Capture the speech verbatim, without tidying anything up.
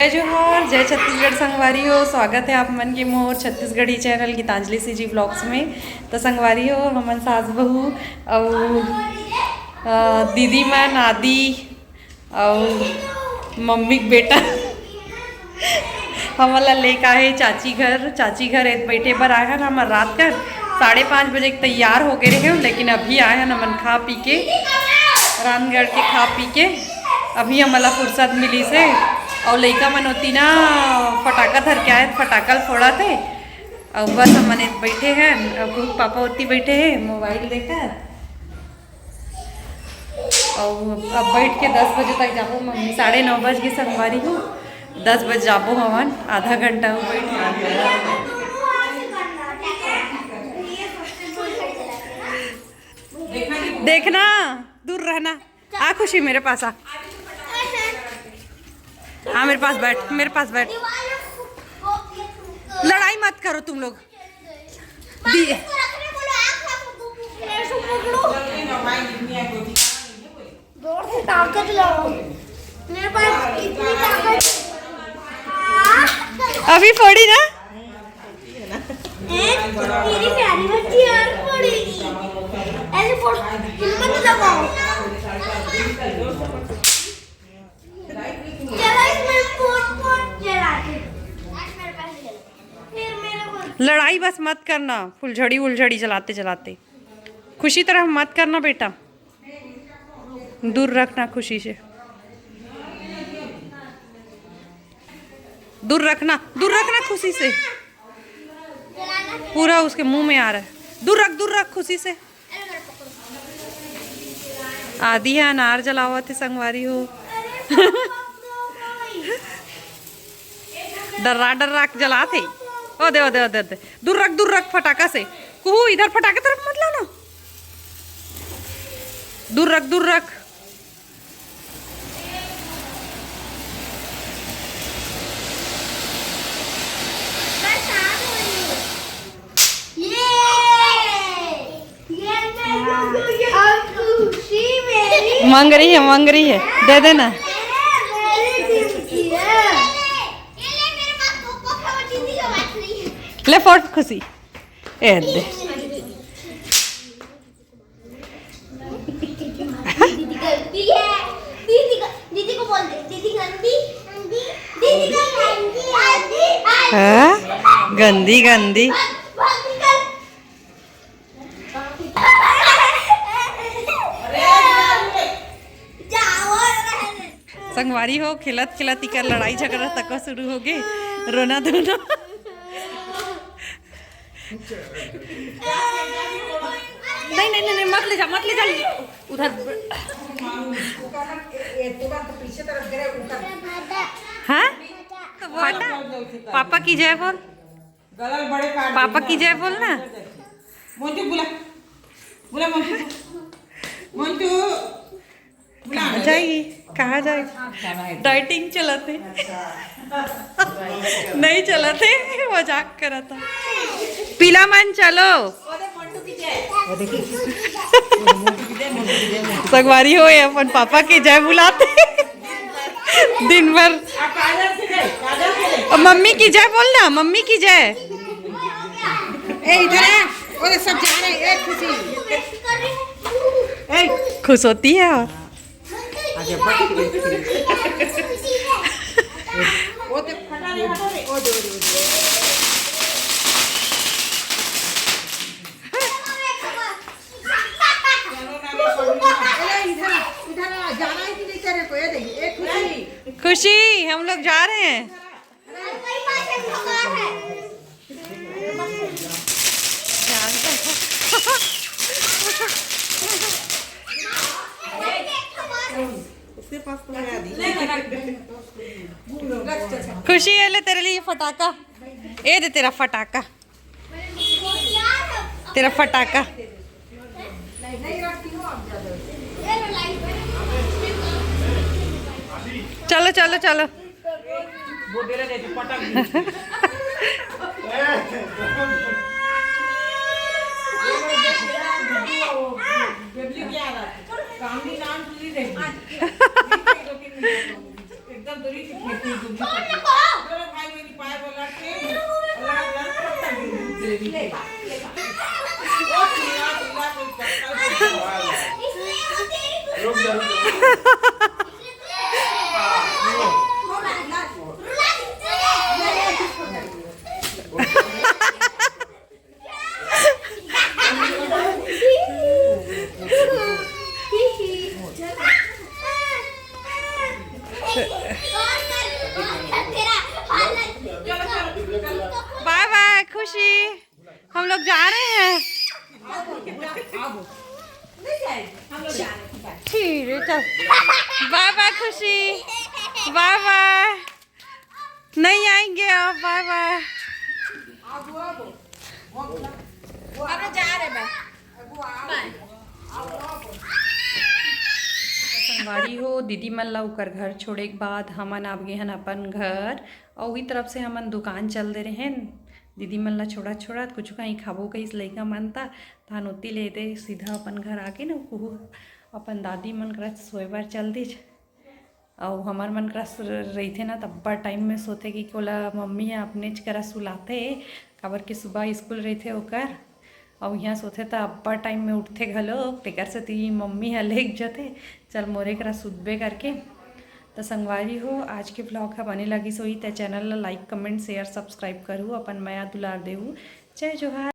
जय जोहार, जय छत्तीसगढ़ संगवारी हो। स्वागत है आप मन के मोर Chhattisgarhi channel Geetanjali CG vlogs में। तो संगवारी हो, हमन सास बहू अउ, अ, दीदी मन, आदि अउ मम्मी के बेटा हमन ला लेके आए चाची घर। चाची घर ए बइठे बर आए हन। हमर रात कर साढ़े पाँच बजे के तैयार हो गए रहे, लेकिन अभी आए हन हमन खा पी के, रांधगढ़ के खा पी के। अभी हमन ला फुर्सत मिलिस हे। अउ लइका मन ओती ना फटाका धर के आए, फटाका ल फोड़त हे। अउ बस हमन ए बइठे हन, अउ कुहू पापा ओती बइठे हे मोबाइल देखत। अउ अब बैठ के दस बजे तक जाबो मम्मी। साढ़े नौ बज के संगवारी हो, दस बजे जाबो हमन, आधा घंटा हो बैठ। देखना, दूर रहना। आ खुशी, मेरे पास आ। हाँ, मेरे पास बैठ, मेरे पास बैठ। लड़ाई मत करो तुम लोग। दी- जोर से ताकत लगाओ। मेरे पास इतनी ताकत। अभी फोड़ी ना। ए, मेरी प्यारी बच्ची और फोड़ेगी। ऐसे फोड़, हिम्मत लगाओ। चलो, इसमें फोड़, फोड़ जलाते हैं। फिर मेरे को लड़ाई बस मत करना, फुलझड़ी उलझड़ी जलाते जलाते। खुशी तरह मत करना बेटा, दूर रखना खुशी से, दूर रखना, दूर रखना खुशी से। पूरा उसके मुंह में आ रहा है। दूर रख, दूर रख खुशी से। आदि ह अनार जलावत हे संगवारी हो। डर्रा डर्रा के जलात हे। ओ दे, ओ दे, ओ दे, ओ दे। दूर रख, दूर रख फटाका से। कुहू इधर फटाका तरफ मत लाना। दूर रख, दूर रख। मंग रही है, मंग रही है, दे देना। ले फोड़ खुशी। ए दे। दीदी गंदी है। दीदी ग-, दीदी को बोल दे, दीदी गंदी। दीदी गंदी, गंदी, गंदी। हाँ? गंदी, गंदी। संगवारी हो, खेलत खेलत इकर लड़ाई झगड़ा तक शुरू हो गए, रोना धोना। नहीं, नहीं, नहीं, नहीं, मत ले जा, मत ले जा। उधर। हाँ? पापा की जय बोल। पापा की जय बोलना। मोंटू बुला, बुला मोंटू। मोंटू। कहाँ जाई, कहाँ जाई? डाइटिंग चलत हे। नहीं चलत हे, मजाक करत हे। पीला मन चलो। संगवारी हो, ये अपन पापा के जय बुलाते दिन भर। अब मम्मी की जय बोलना, मम्मी की जय। ए, इधर आ। ओरे, सब जा रहे हैं। ए, खुशी। ए। खुश होती है। अरे, इधर आ, इधर आ, जाना है कि नहीं तेरे को? ये देखिए, ए, खुशी। खुशी, हम लोग जा रहे हैं। उसके पास तो है आदि। खुशी, ये ले तेरे लिए फटाका। ये दे तेरा फटाका। तेरा फटाका। चलो, चलो, चलो। बाय बाय खुशी, हम लोग जा रहे हैं। ठीक है, चल। बाय बाय खुशी, बाय बाय। नहीं आएंगे अब, बाय बाय। अब जा रहे बाय। संगवारी हो, दीदी मन ला ओकर घर छोड़े के बाद हमन आ गे हन अपन घर। अउ उही तरफ से हमन दुकान चल दे रहेन। दीदी मन ला छोड़त छोड़त कुछ कहीं खाबो कहिस लइका मन ता, तहन ओती ले दे सीधा अपन घर आके न कुहू अपन दादी मन करा सोए बर चल दिस। अउ हमर मन करा रहिथे ना, त अब्बड़ टाइम में सोथे, कि ओला मम्मी ह अपनेच करा सुलाथे, काबर कि सुबह स्कूल रहिथे ओकर। अउ इहाँ सोथे त अब्बड़ टाइम में उठथे घलो, तेकर सेती मम्मी ह लेग जथे, "चल मोरे करा सुतबे," करके। त संगवारी हो, आज के व्लॉग ह बने लगिस होही, त चैनल ला लाइक, कमेंट, शेयर, सब्सक्राइब करहू, अपन मया दुलार देहू। जय जोहार।